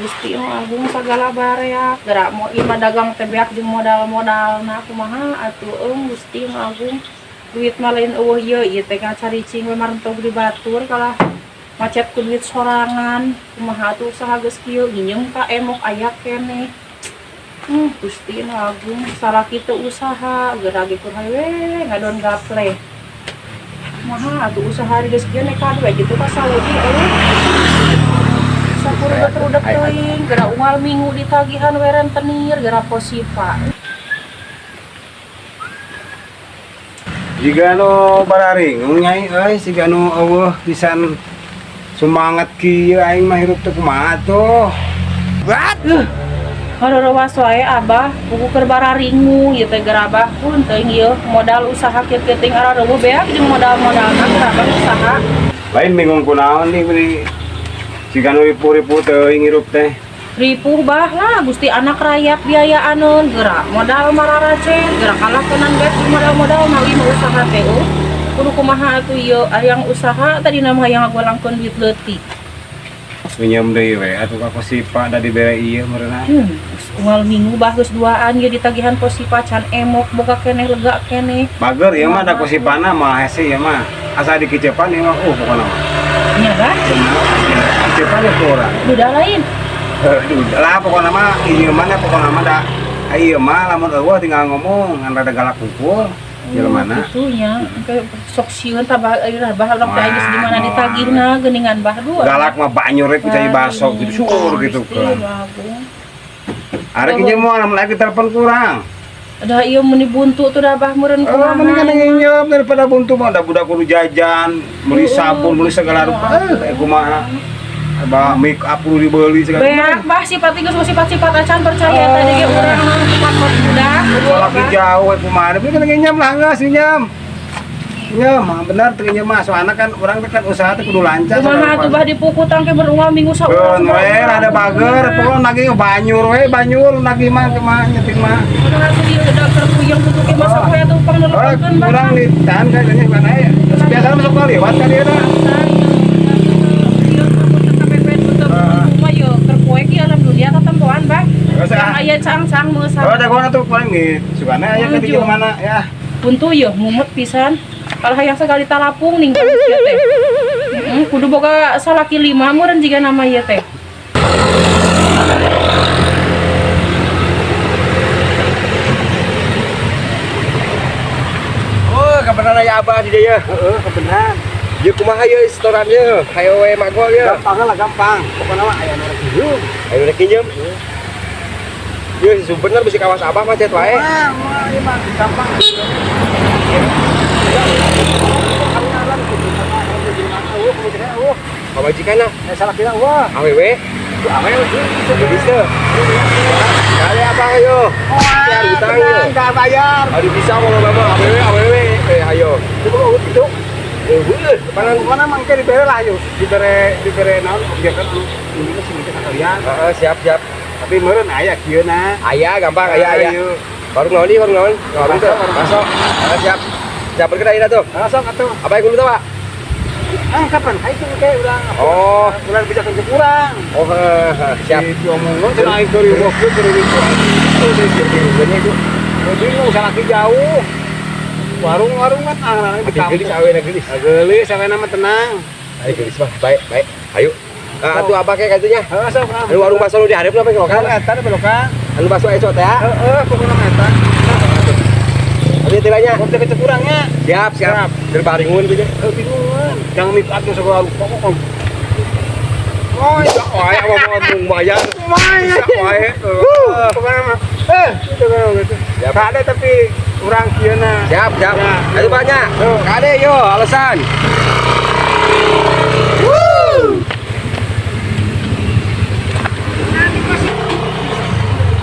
Gusti Nu Agung sagala bareak gerak mau ieu mah dagang teh beak jeung modal-modalna kumaha atuh eung Gusti Nu Agung duit mah lain eueuh ieu ieu teh ngacaricing we marentog di batur kalah macet ku duit sorangan kumaha atuh usaha geus kieu nginjem ka emok aya keneh. Gusti Nu Agung salaki teu usaha geura ge kur we ngadon gaple kumaha atuh usaha geus kieu nekat we kitu ka saleugi eueuh sakurudak-rudak teuing geura unggal minggu ditagihan we rentenir geura posipa. Jiga nu bararingung nyai euy, siga nu eueuh pisan sumanget kieu aing mah hirup teh kumaha tuh. Hareurewas wae abah, buku keur bararingu ieu teh geura abah pun teuing ieu modal usaha kieu teuing arareueuh beak jeung modal-modalna geura abah usaha. Lain bingung kunaon nih beri siga nu ripuh-ripuh teuing hirup teh. Ripuh bah lah Gusti anak rakyat biayaaneun geura modal mararacen geura kalakeunan beak jeung modal-modal mawi mah usaha teh eueuh. Kudu kumaha atuh ieu hayang usaha tadina mah hayang ngagolangkeun duit leutik. Pinjam deui we atuh ka Kosipa da dibere ieu meureunna. Unggal minggu bah geus duaan ieu ditagihan Kosipa can emok boga keneh lega keneh. Bager ieu mah da Kosipana mah hese ieu mah. Asa dikicepan ieu mah pokona mah. Nya bah, Kicepan ya ku urang. duda lain. Lah pokona mah ieu mah na pokona mah da ieu mah lamun eueuh tinggal ngomong ngan rada galak kumpul jelema. Gitu nya, engke sok sieun tah bah ieu bah urang teh geus di mana ditagihna geuningan bah dua. Galak mah banyur rek cai baso gitu syur gitu kan. Arek ieu mah lamun lagi telepon kurang. Ada ieu meni buntu tuh dah bah meureun Oh, kumaha. mendingan nginjem daripada buntu mah da budak kudu jajan, beli sabun, beli segala rupa. Kumaha. Bah make up kudu dibeli segala. Beak bah sifat geus sifat-sifat acan percaya tadi ge urang kuat budak. Lagi jauh kumaha, tapi kan nginjem lah geus nginjem. Nginjem, bener teu nginjem mah soalna kan urang teh kan usaha teh kudu lancar. Kumaha atuh bah dipuku tangke berunggal minggu saurang. Keun we rada bager, pokona nagih banyur we, banyur nagih mah kumaha nyeting mah. Udah langsung ieu udah keur puyeng tuh ke masa poe atuh pangneleponkeun bah. Urang ditahan kayaknya mana ya. Biasanya masuk kali lewat kan dia dah. Aya cang-cang meusah. Oh, dagoan atuh paling nih. Sugana aya ka di mana ya. Buntu yeuh mumet pisan. Kalau hayang sekali talapung ning ieu teh. Kudu boga salaki lima meureun jiga nama ieu teh. Oh, kabeneran aya abah di dieu. Heeh, kebenaran. Ieu kumaha ieu setoran ieu? Hayo we magol ieu. Gampang lah gampang. Pokoknya mah aya nu rek nginjem. Hayo rek nginjem. Ieu bener bisi kawas abah macet wae. Wah, wah, ieu mah gampang. Pamajikanna Salah kira wah. awewe. Awewe Geus teu. Kali abah ayo. Bayar hutang ieu. Enggak bayar. Aduh bisa mau mama awewe awewe. Ayo. Itu itu. Heueuh, Panan mana mangke dibere lah yuk. Dibere dibere naon objek kan ini sing kita sakalian. Heeh, siap siap. Tapi meureun aya kieu na. Aya gampang aya aya. Warung naon ieu warung naon? Warung teh. Masuk. Heeh, siap. Siap bergerak ina tuh. Langsung atuh. Apa yang kudu teh, Pak? Ah, kapan? Hai tuh kayak urang. Oh. Urang bisa kerja kurang. Oh, heeh, siap. Di omongna cenah aing keur riweuh keur riweuh. Itu. Bingung salaki jauh. Warung-warungan ah di kampung. Gelis aweuna gelis. Gelis awena mah tenang. Ayo gelis mah, baik, baik. Ayo. Ah, atuh abah kayak katunya. Heeh, sok. Anu warung bakso nu di hareup apa belokan? Eta belokan. Anu bakso eco teh. Heeh, pokona mah eta. Abi teh nya. Kok teh kurangnya. Siap, siap. Terbaringun gitu. Heuh bingungan. Jangan make up segala rupa kok. Oh, ya wae apa mau lumayan. Lumayan. Bisa wae. Pokona mah. Gitu kan gitu. Siap. Kade tapi urang kieu na. Siap, siap. Ya. Ayo banyak. Kade yo alasan.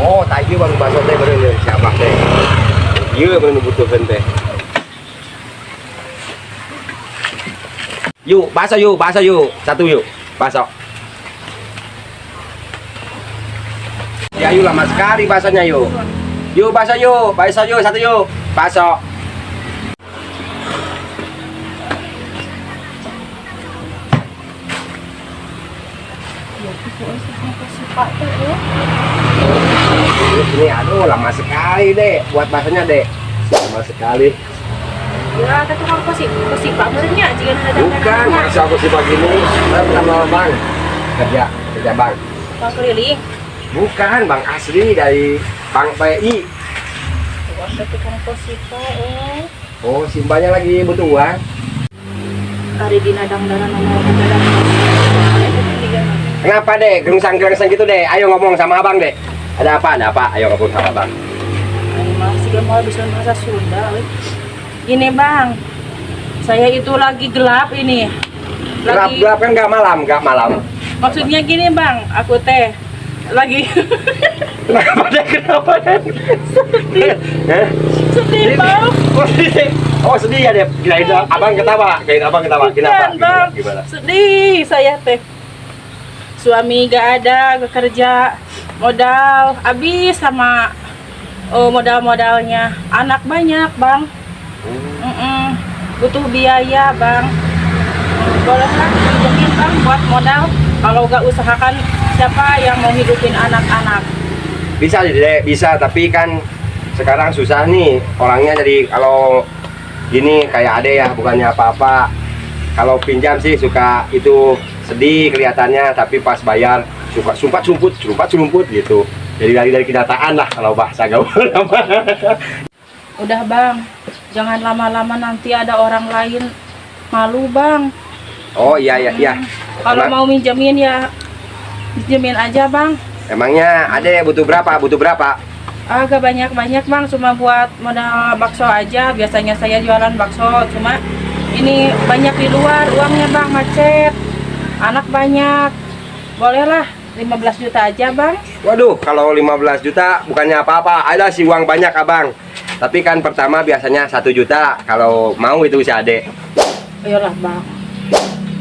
Oh, tadi warung bakso teh bener nih, si Abah teh. Ieu bener nu butuhkeun teh. Yuk, bakso yuk, bakso yuk. Satu yuk, bakso. Ya yuk lama sekali baksonya yuk. Yuk bakso yuk, bakso yuk, satu yuk, bakso. Tuh, si Pak tuh, eh. Ini aduh lama sekali deh buat baksonya deh. Lama sekali. Ya, tapi tukang kosi Pak meureun nya jiga ada. Bukan, maksud aku sih begini. Saya pertama bang kerja kerja bang. Bang keliling. Bukan bang asli dari Bank PI. Tuh, ada tukang kosi Pak, eh. Oh, simbanya lagi butuh uang. Ari dina dangdaran nama ada. Kenapa deh, gerungsang-gerungsang gitu deh? Ayo ngomong sama abang deh. Ada apa? Ada apa? Ayo ngomong sama abang. Ayo mah sih mau bisa bahasa Sunda, euy. Gini bang, saya itu lagi gelap ini. Lagi, Gelap-gelap kan nggak malam, nggak malam. Maksudnya gini bang, aku teh lagi Kenapa deh? Kenapa deh? Sedih. Hah? Sedih bang. Oh, sedih. Oh, sedih ya deh. Kirain abang ketawa, kirain abang ketawa. Kenapa? Bukan, bang. Gimana? Sedih saya teh. Suami gak ada, gak kerja, modal habis sama oh, modal-modalnya. Anak banyak bang. Butuh biaya bang. Bolehlah pinjemin bang buat modal. Kalau gak usahakan siapa yang mau hidupin anak-anak? Bisa deh, bisa. Tapi kan sekarang susah nih orangnya. Jadi kalau gini kayak ade ya, bukannya apa-apa. Kalau pinjam sih suka itu sedih kelihatannya, tapi pas bayar suka sumpat sumput, sumpat sumput gitu. Jadi lari dari kenyataan lah kalau bahasa gaul. Udah bang, jangan lama-lama nanti ada orang lain malu bang. Oh iya iya iya. Kalau mau minjemin ya minjemin aja bang. Emangnya ade butuh berapa? Butuh berapa? Agak banyak-banyak bang, cuma buat modal bakso aja. Biasanya saya jualan bakso, cuma ini banyak di luar uangnya bang, macet. Anak banyak. Bolehlah 15 juta aja bang. Waduh, kalau 15 juta bukannya apa-apa, ada sih uang banyak abang. Tapi kan pertama biasanya 1 juta kalau mau itu si ade. Ayolah bang.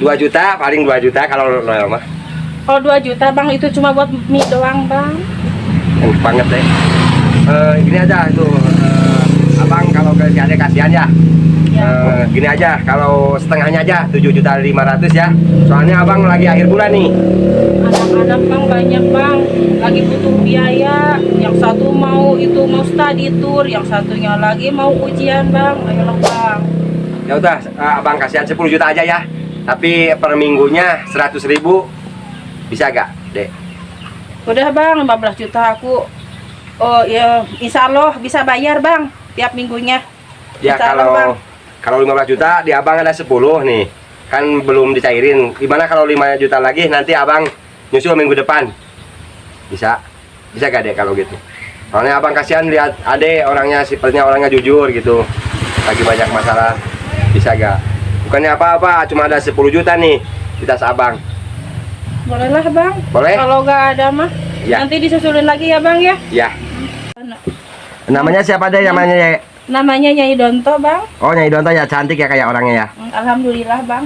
2 juta, paling 2 juta kalau noel mah. Kalau 2 juta bang itu cuma buat mie doang bang. Enak banget deh. Gini aja itu, abang kalau ke si ade kasihan ya. Ya. Gini aja, kalau setengahnya aja 7 juta 500 ya. Soalnya abang lagi akhir bulan nih. Anak-anak bang banyak bang, lagi butuh biaya. Yang satu mau itu mau study tour, yang satunya lagi mau ujian bang. Ayolah bang. Ya udah, abang kasihan 10 juta aja ya. Tapi per minggunya 100 ribu bisa gak, Dek? Udah bang, 15 juta aku. Oh ya, insya Allah bisa bayar bang tiap minggunya. Ya Insya Allah, kalau Bang. kalau 15 juta di abang ada 10 nih. Kan belum dicairin. Gimana kalau 5 juta lagi nanti abang nyusul minggu depan? Bisa? Bisa gak, Dek, kalau gitu? Soalnya abang kasihan lihat ade orangnya sifatnya orangnya jujur gitu. Lagi banyak masalah. Bisa gak? Bukannya apa-apa, cuma ada 10 juta nih di tas abang. Bolehlah bang. Boleh? Kalau nggak ada mah, Ya. nanti disusulin lagi ya bang ya. Ya. Namanya siapa deh namanya ya? Namanya Nyai Donto bang. Oh, Nyai Donto ya, cantik ya kayak orangnya ya. Alhamdulillah bang.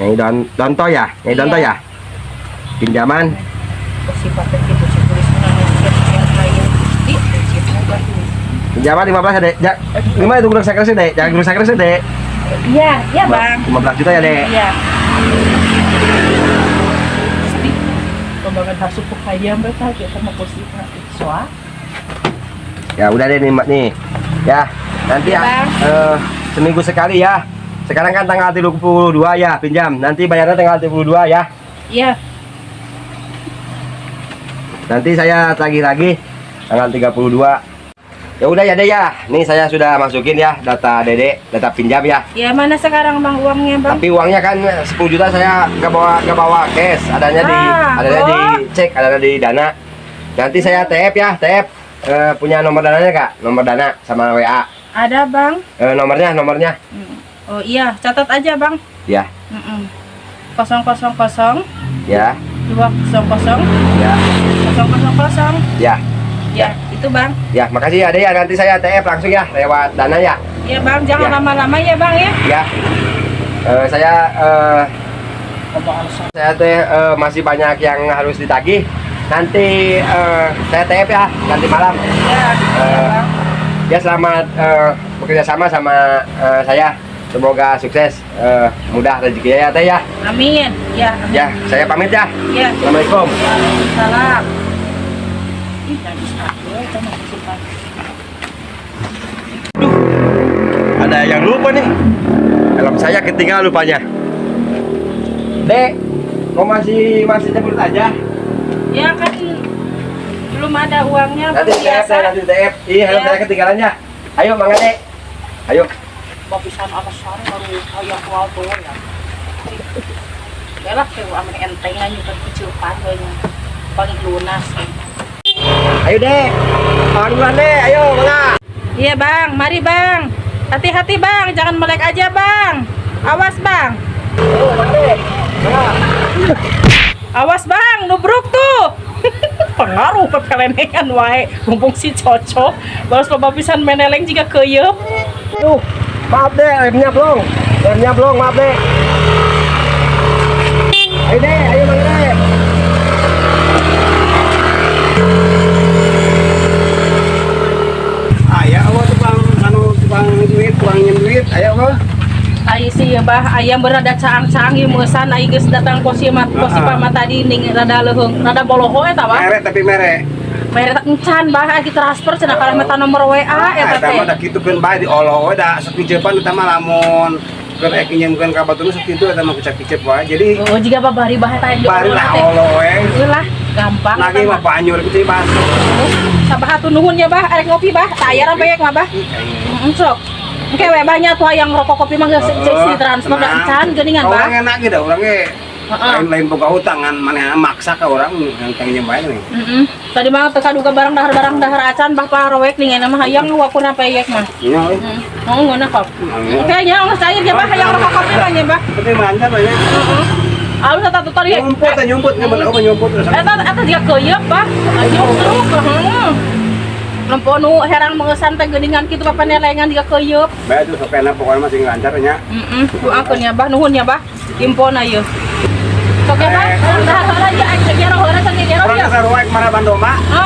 Nyai Donto ya, Nyai Donto Iya. ya. Pinjaman Sifatnya gitu sih tulis lain. Di, Pinjaman 15 ya, Dek. Ja, gimana itu gerusak keresek, Dek? Jangan gerusak keresek, Dek. Iya, iya bang. 15 juta ya, Dek. Iya. Gusti, pembangun hasup hayam betah kita mau kursi soa. Ya udah deh nih, Mbak, nih. Ya, nanti ya, Bang. Seminggu sekali ya. Sekarang kan tanggal 32 ya, pinjam. Nanti bayarnya tanggal 32 ya. Iya. Nanti saya tagih lagi tanggal 32. Ya udah ya, Dek ya. Nih saya sudah masukin ya data Dede, data pinjam ya. Ya mana sekarang bang uangnya bang? Tapi uangnya kan 10 juta saya nggak bawa cash, adanya di adanya di cek, adanya di Dana. Nanti saya TF ya, TF. Punya nomor dananya kak? Nomor Dana sama WA. Ada bang. Nomornya, nomornya. Oh iya, catat aja bang. Ya, Kosong kosong kosong ya, dua kosong kosong ya, kosong kosong kosong. ya. Ya itu bang. Ya, makasih ya Dek ya. Nanti saya TF langsung ya lewat Dana ya. Ya bang, jangan Ya. lama-lama ya bang ya. Ya. Saya teh masih banyak yang harus ditagih. Nanti saya TF ya, nanti malam. Ya, ya bang. Ya selamat bekerja sama sama saya. Semoga sukses, mudah rezekinya ya, Teh ya. Amin. Ya, amin. Ya, saya pamit ya. Ya. Assalamualaikum. Waalaikumsalam. Ih, najis aku eta mah simpan. Ada yang lupa nih. Helm saya ketinggalan lupanya. Dek, kok masih masih nyebut aja? Ya kan belum ada uangnya. Nanti Bang, TF, biasa. Nanti TF. Iya, helm Ya. saya ketinggalannya. Ayo, Mang Dek. Ayo. Bagusan alasan baru hayang auto ya. Ya lah, kayak aman enteng aja kan keciupan nya. Paling lunas. Ayo, Dek. Duluan, Dek. Ayo, Mangga. Iya bang, mari bang. Hati-hati bang, jangan melek aja bang. Awas bang. Ayo, Mangga, Dek. Mangga. Awas bang, nubruk tuh. Pengaruh pepelenengan wae. Mumpung si cocok, balas loba pisan meneleng jiga keuyeub. Tuh, maaf Dek, remnya blong. Remnya blong, maaf Dek. Ayo Dek, ayo Mangga Dek. Aya apa tukang anu tukang duit, tukang nyen duit, aya apa? Ai sih ya bah, ayam berada caang-caang ieu meusan ai geus datang kosi mat kosi pama tadi ning rada leuheung, rada boloho eta bah. Mere tapi mere. Mere tak encan bah, ai transfer cenah kalah meta nomor WA eta Eta teh. mah da kitu keun bae diolo we da sok picepan eta mah lamun keur ek nyemkeun ka batur sok kitu eta mah kicap-kicep wae. Jadi Oh, jiga babari bah eta yang bari diolo lah teh. olo we. Heuh lah, gampang. Nagih eta mah banjur kitu basuh. Sabaha tuh nuhun ya bah, arek ngopi bah, tah aya peyek mah bah. Heeh, sok. Engke we banyak tuh hayang rokok kopi mah geus si transfer da encan geuningan bah. Orang enak gitu, orang ge Heeh. lain-lain boga hutang kan maneh maksa ka orang yang tangnya bae nih. Heeh. Tadi mah teu kaduga barang dahar acan bah parowek ning mah hayang wakuna peyek mah. Nya we. Heeh. Oh, ngeunah kok. Oke nya geus cair ya bah hayang rokok kopi mah nya bah. Tapi mantap aja. Heeh. Alus eta tuh tadi. Nyumput teh nyumput nyumput apa nyumput terus. Eta eta jiga keuyeub bah. Nyustruk heeh. Nempo nu herang mengesan teh geuningan kitu papanelengan jiga keuyeub. Bae tuh sok enak pokoknya masih lancar nya. Heeh, doakeun ya bah, nuhun ya bah. Impona ieu. Sok ya bah, dahar heula ya, aing cek jero heula cek jero Urang ya. sarua kemana Bandomba? Heeh.